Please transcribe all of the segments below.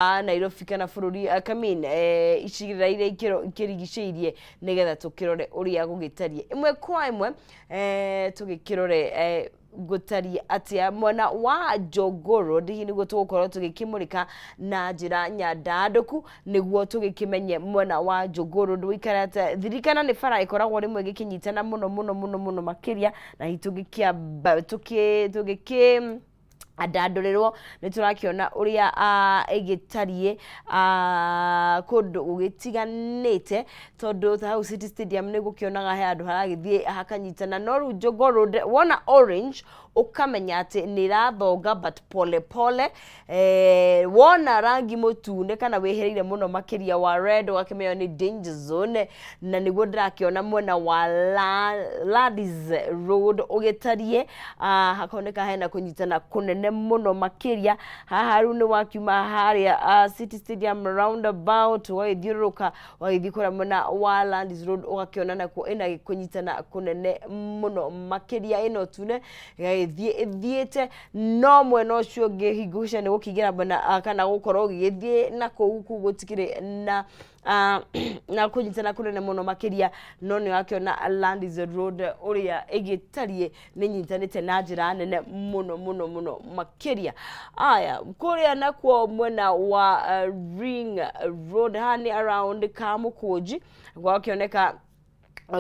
Nairobi kana bũrũri I mean, icigĩrĩra iria ikĩrigicĩirie, nĩgetha tũkĩrore ũrĩa gũgĩtariĩ ĩmwe kwa ĩmwe, tũgĩkĩrore gũtariĩ atĩa mwena wa Jogoo Road. Hihi nĩguo tũgũkorwo tũgĩkĩmũrĩka na njĩra nyandandũku nĩguo tũgĩkĩmenye mwena wa Jogoo Road ũikarĩte. Ririkana nĩ bara ĩkoragwo rĩmwe ĩgĩkĩnyitana mũno mũno mũno mũno makĩria, na hihi tũgĩkĩamba tũgĩkĩ andandũrĩrwo nĩ tũrakĩona ũrĩa ĩgĩtariĩ kũndũ gũgĩtiganĩte, tondũ ta hau City Stadium nĩ gũkĩonaga he handũ haragĩthiĩ hakanyitana. No rĩu Jogoo Road wona orange, ũkamenya atĩ nĩ ĩrathonga but pole pole. Wona rangi mũtune kana wĩhĩrĩire mũno makĩria wa red, ũgakĩmenya nĩ danger zone, na nĩguo ndĩrakĩona mwena wa Landis Road ũgĩtariĩ. Hakoneka hena kũnyitana kũnene mũno makĩria. Haha rĩu nĩ wakiuma harĩa City Stadium roundabout, ũgagĩthiũrũrũka, ũgagĩthiĩ kũrĩa mwena wa Landis Road, ũgakĩona nakuo ĩna kũnyitana kũnene mũno makĩria, ĩno tune ĩgagĩthiĩ ĩthiĩte. No mwena ũcio ũngĩ, hingo cia nĩ gũkĩingĩra mwena kana gũkorwo ũgĩgĩthiĩ na kũu gũtikĩrĩ na kũnyitana kũnene mũno makĩria. No nĩ wakĩona Landis Road ũrĩa ĩgĩtariĩ, nĩ nyitanĩte na njĩra nene mũno mũno mũno makĩria. Aya, kũrĩa nakuo mwena wa Ring Road, haha nĩ around Kamũkũnji, gwakĩoneka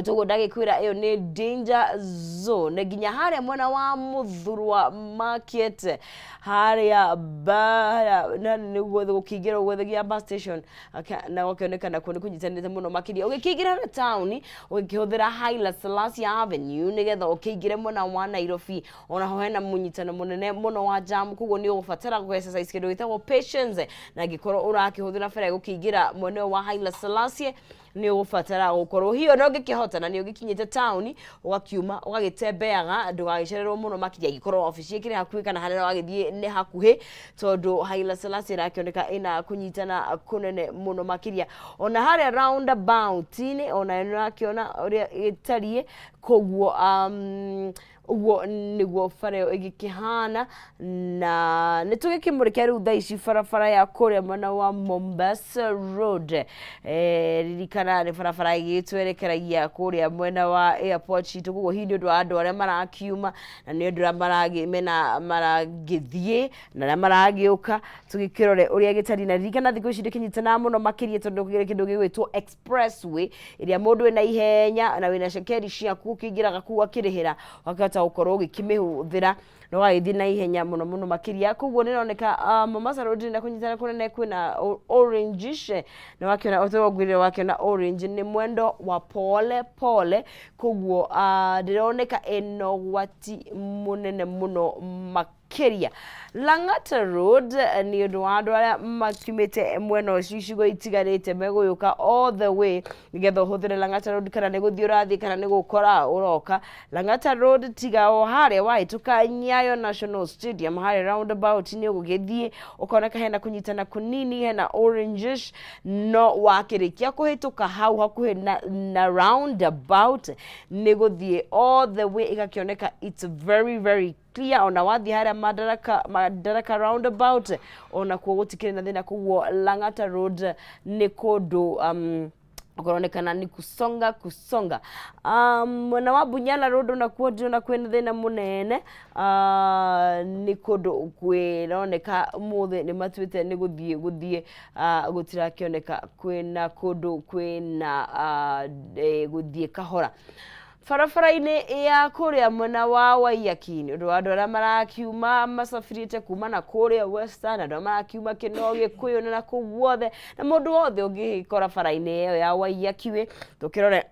toguo ndagĩkwĩra ĩyo nĩ danger zone, nginya harĩa mwena wa Mũthurwa Market harĩa na nĩguo gũkĩingĩra ũguo gĩa bus station, na gũkĩoneka nakuo nĩ kũnyitanĩte mũno makĩria. Ũgĩkĩingĩra na taũni ũgĩkĩhũthĩra Haile Selassie Avenue nĩgetha ũkĩingĩre mwena wa Nairobi, onaho hena mũnyitano mũnene mũno wa jam, koguo nĩ ũgũbatara gũ exercise kĩndũ gĩtagwo patience. Na angĩkorwo ũrakĩhũthĩra bara gũkĩingĩra mwena ũyũ wa Haile Selassie, nĩ ũgũbatara gũkorwo hiyo no ũngĩkĩhota na nĩ ũgĩkinyĩte taũni, ũgakiuma ũgagĩtembeaga, ndũgagĩcererwo mũno makĩria angĩkorwo obici ĩkĩrĩ hakuhĩ kana harĩa ũragĩthiĩ nĩ hakuhĩ, tondũ Haile Selassie ĩrakĩoneka ĩna kũnyitana kũnene mũno makĩria. Ona harĩa roundabout-inĩ, ona nĩ ũrakĩona ũrĩa ĩtariĩ. Koguo ũguo nĩguo bara ĩyo ĩgĩkĩhana, na nĩ tũgĩkĩmũrĩke rĩu thaa ici barabara ya kũrĩa mwena wa Mombasa Road. Ririkana nĩ barabara ĩgĩtwerekeragia kũrĩa mwena wa airport citũ, koguo hihi nĩ ũndũ wa andũ arĩa marakiuma na nĩ ũndũ arĩa mena maragĩthiĩ na arĩa maragĩũka, tũgĩkĩrore ũrĩa gĩtariĩ. Na ririkana thikũ ici ndĩkĩnyitanaga mũno makĩria, tondũ kĩndũ gĩgwĩtwo expressway, ĩrĩa mũndũ wĩna ihenya na wĩna cekeri ciaku ũkĩingĩraga kũu akĩrĩhĩra, ũkahota gũkorwo ũgĩkĩmĩhũthĩra na ũgagĩthiĩ na ihenya mũno mũno makĩria. Koguo nĩ ĩroneka Mombasa Road na kũnyitana kũnene, kwĩna orangish, na wakĩona ũtorwo ngwĩrire, wakĩona orange nĩ mwendo wa pole pole, koguo ndĩroneka ĩna ũgwati mũnene mũno makĩria. Lang'ata Road, nĩ ũndũ wa andũ arĩa makiumĩte mwena ũcio icigo itiganĩte megũyũka all the way, nĩgetha ũhũthĩre Lang'ata Road, kana nĩ gũthiĩ ũrathiĩ kana nĩ gũkora ũroka Lang'ata Road, tiga o harĩa wahĩtũka Nyayo National Stadium, harĩa roundabout nĩ ũgũgĩthiĩ ũkoneka hena kũnyitana kũnini, hena orangish. No wakĩrĩkia kũhĩtũka hau hakuhĩ na roundabout, nĩ gũthiĩ all the way ĩgakĩoneka it's very very clear. Ona wathiĩ harĩa Madaraka roundabout, ona kuo gũtikĩrĩ na thĩna. Koguo Lang'ata Road nĩ kũndũ kũronekana nĩ kusonga kusonga. Mwena wa Bunyala Road onakuo ndĩrona kwĩna thĩna mũnene. Nĩ kũndũ kwĩroneka ũmũthĩ nĩ matuĩte nĩ gũthiĩ gũthiĩ, gũtirakĩoneka kwĩna kũndũ kwĩna gũthiĩ kahora. Barabara-inĩ ya kũrĩa mwena wa Waiyaki, nĩ ũndũ wa andũ arĩa marakiuma macabirĩte kuma na kũrĩa Western, andũ arĩa marakiuma Kĩnoo, Gĩkũyũ na kũu guothe, na mũndũ wothe ũngĩkora bara-inĩ ĩyo ya Waiyaki Way, tũkĩrore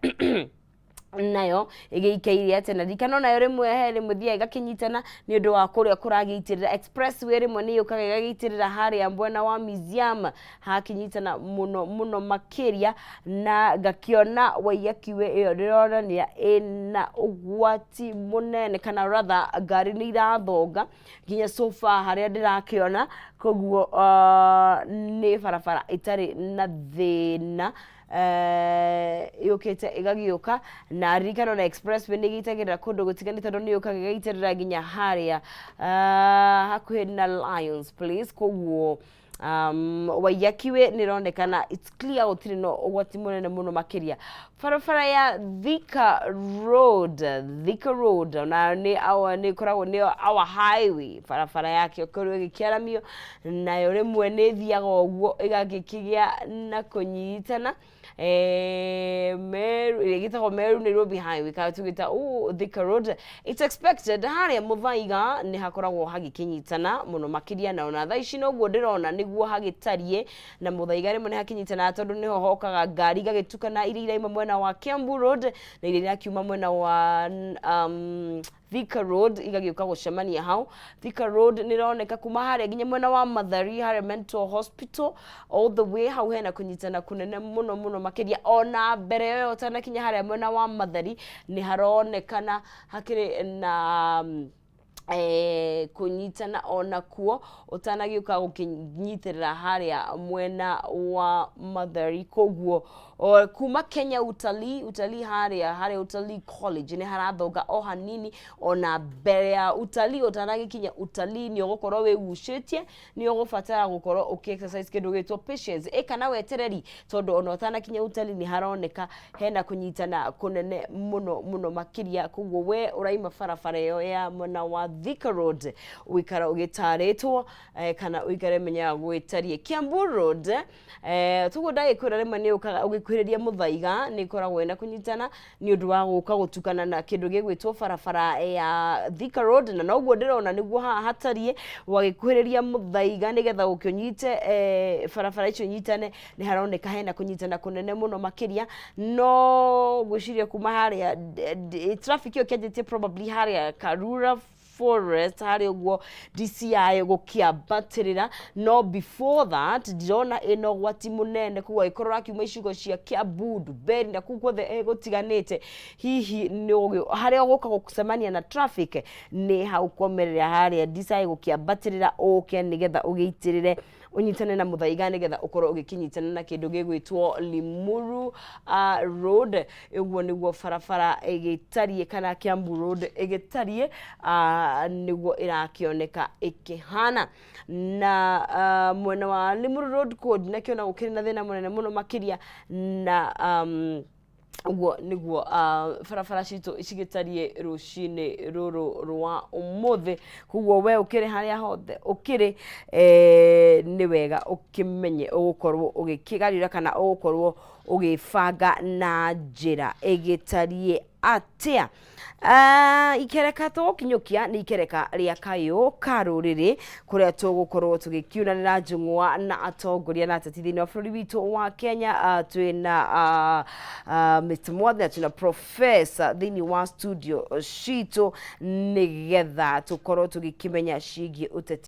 nayo ĩgĩikaire atĩa. Na ririkana onayo rĩmwe he rĩmwe thiaga ĩgakĩnyitana nĩ ũndũ wa kũrĩa kũragĩitĩrĩra expressway, rĩmwe nĩ yũkaga ĩgagĩitĩrĩra harĩa mwena wa museum, hakĩnyitana mũno mũno makĩria. Na ngakĩona Waiyaki Way ĩyo ndĩronania ĩna ũgwati mũnene, kana rather ngari nĩ irathonga nginya so far harĩa ndĩrakĩona. Koguo nĩ barabara ĩtarĩ na thĩna, yũkĩte ĩgagĩũka. Na ririkana na expressway nĩ ĩgĩitagĩrĩra kũndũ gũtiganĩte, tondũ nĩ yũkaga ĩgaitĩrĩra nginya harĩa hakuhĩ na Lions Place. Koguo Waiyaki Way nĩ ĩronekana it's clear, gũtirĩ na ũgwati mũnene mũno makĩria. Barabara ya Thika Road, Thika Road ona nĩ our, nĩ ĩkoragwo nĩ our highway, barabara yake ĩkorwo ĩgĩkĩaramio nayo rĩmwe nĩ ĩthiaga ũguo ĩgagĩkĩgĩa na kũnyitana. Meru ĩgĩtagwo Meru Nairobi Highway kana tũgĩta Thika Road, it's expected harĩa Mũthaiga nĩ hakoragwo hagĩkĩnyitana mũno makĩria, na ona thaa ici noguo ndĩrona nĩguo hagĩtariĩ. Na Mũthaiga rĩmwe nĩ hakinyitanaga tondũ nĩho hokaga ngari igagĩtukana, iria iraima mwena wa Kiambu Road na iria irakiuma mwena wa Thika Road igagĩũka gũcemania hau. Thika Road nĩ ĩroneka kuma harĩa nginya mwena wa Mathari, harĩa Mental Hospital, all the way hau hena kũnyitana kũnene mũno mũno makĩria. Ona mbere ĩyo ũtanakinya harĩa mwena wa Mathari nĩ haronekana hakĩrĩ na kũnyitana onakuo ũtanagĩũka gũkĩnyitĩrĩra harĩa mwena wa Mathari. Koguo kuma Kenya Utalii, Utalii harĩa, harĩa Utalii College nĩ harathonga o hanini. Ona mbere ya Utalii, ũtanagĩkinya Utalii, nĩ ũgũkorwo wĩgucĩtie, nĩ ũgũbatara gũkorwo ũkĩ exercise kĩndũ gĩtwo patience kana wetereri, tondũ ona ũtanakinya Utalii nĩ haroneka hena kũnyitana kũnene mũno mũno makĩria. Koguo we ũraima barabara ĩyo ya mwena wa Thika Road, ũikara ũgĩtarĩtwo kana ũikare menyaga gwĩtariĩ. Kiambu Road, tuguo ndagĩkwĩra, rĩmwe nĩ ũkaga ũgĩkuhĩrĩria Mũthaiga nĩ ĩkoragwo ĩna kũnyitana nĩ ũndũ wa gũka gũtukana na kĩndũ gĩgwĩtwo barabara ya Thika Road, na noguo ndĩrona nĩguo haha hatariĩ. Wagĩkuhĩrĩria Mũthaiga nĩgetha ũkĩũnyite barabara icio nyitane, nĩ haroneka hena kũnyitana kũnene mũno makĩria. No ngwĩciria kuma harĩa traffic ĩyo kĩanjĩtie probably harĩa Karura Forest, harĩa ũguo DCI gũkĩambatĩrĩra, no before that ndirona ĩna ũgwati mũnene. Koguo angĩkorwo ũrakiuma icigo cia Kiambu, Ndumberi na kũu guothe gũtiganĩte, hihi nĩ harĩa ũgũka gũcemania na traffic nĩ hau kwomerera harĩa DCI gũkĩambatĩrĩra, ũke nĩgetha ũgĩitĩrĩre ũnyitane na Mũthaiga nĩgetha ũkorwo ũgĩkĩnyitana na kĩndũ gĩgwĩtwo Limuru Road. Ũguo nĩguo barabara ĩgĩtariĩ kana Kiambu Road ĩgĩtariĩ, nĩguo ĩrakĩoneka ĩkĩhana. Na mwena wa Limuru Road kuo ndinakĩona gũkĩrĩ na thĩna mũnene mũno makĩria. Na ũguo nĩguo barabara citũ cigĩtariĩ rũcinĩ rũrũ rwa ũmũthĩ. Koguo we ũkĩrĩ harĩa hothe ũkĩrĩ, nĩ wega ũkĩmenye ũgũkorwo ũgĩkĩgarũra kana ũgũkorwo ũgĩbanga na njĩra ĩgĩtariĩ atĩa. Ikereka tũgũkinyũkia nĩ ikereka rĩa kayũ ka rũrĩrĩ, kũrĩa tũgũkorwo tũgĩkiunanĩra njũng'wa na atongoria na ateti thĩinĩ wa bũrũri witũ wa Kenya. Twĩna Mr. Mwathe na twĩna Professor thĩinĩ wa studio citũ nĩgetha tũkorwo tũgĩkĩmenya ciĩgiĩ ũteti.